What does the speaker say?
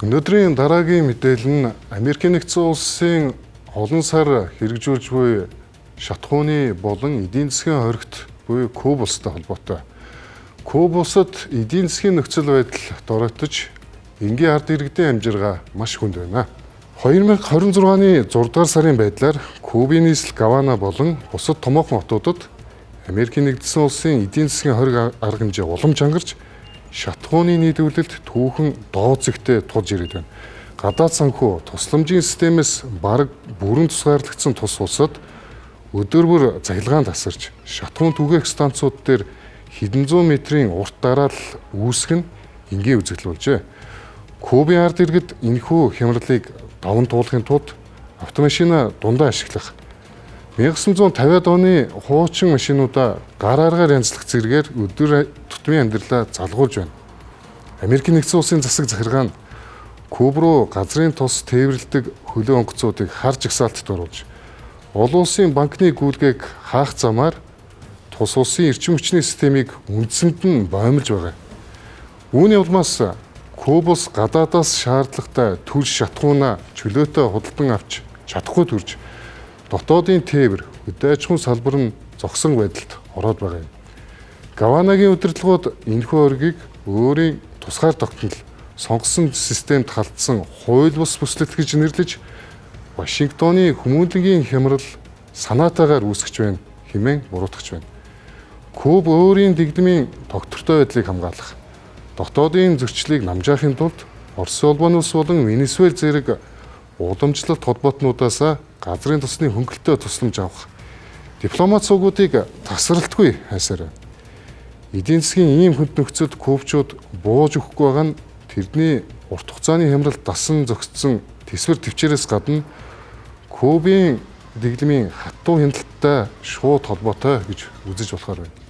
Өнөөдрийн дараагийн мэдээлэл нь Америкийн нэгдсэн улсын олон сар хэрэгжүүлж буй шатахууны болон эдийн засгийн хоригт буюу Куб улстай холбоотой. Куб улсад эдийн засгийн нөхцөл байдал доройтож, энгийн ард иргэдийн амжиргаа маш хүнд байна. 2026 оны 6 дугаар сарын байдлаар Кубын нийслэл Гавана болон бусад томоохон хотуудад Америкийн нэгдсэн улсын эдийн засгийн хориг арга хэмжээ улам чангарч, шатахууны нийлүүлэлт түүхэн доод зэгтээ тулж ирээд байна. Гадаад санхүү тусламжийн системээс бараг бүрэн тусгаарлагдсан тус улсад өдөр бүр цахилгаан тасарч, шатахуун түгээх станцууд дээр хэдэн зуун метрийн урт дараалал үүсгэх нь энгийн үзэгдэл болжээ. Кубын ард иргэд энэхүү хямралыг даван туулахын тулд автомашина дундаа ашиглах, 1950-ад оны хуучин машинуудаа гар аргаар янзлах зэрэгээр өдөр тутмын амьдралаа залгуулж байна. Америкийн нэгдсэн улсын засаг захиргаа нь Куб руу газрын тос тээвэрлэдэг хөлөө онгоцуудыг хар жагсаалтад оруулж, олон улсын банкны гүйлгээг хаах замаар тус улсын эрчим хүчний системийг үндсэнд нь боомлж байгаа. Үүний улмаас Куб улс гадаадаас шаардлагатай түлш шатахуунаа чөлөөтэй худалдан авч чадахгүй төрж, дотоодын тээвэр, хөдөө аж ахуйн салбар нь зогсон байдалд ороод байгаа юм. Гаванагийн удирдлагууд энэхүү оргийг өөрийн тусгаар тогтнол сонгосон системд халдсан хууль бус бүслэлт гэж нэрлэж, Вашингтоны хүмүүнлэгийн хямрал санаатайгаар үүсгэж байна хэмээн буруутгаж байна. Куб өөрийн дэглэмийн тогтвортой байдлыг хамгаалах, дотоодын зөрчлийг намжаахын тулд Оросын холбооны улс болон Венесуэл зэрэг уламжлалт холбоотнуудаас газрын тосны хөнгөлөлтөй тусламж авах дипломат сувгуудыг тасралтгүй хайсаар байна. Эдийн засгийн ийм хүнд нөхцөлд кубчууд бууж өгөхгүй байгаа нь тэрний урт хугацааны хямралд дасан зохицсон тэсвэр тэвчээрээс гадна Кубын дэглэмийн хатуу хяналттай шууд холбоотой гэж үзэж болохоор байна.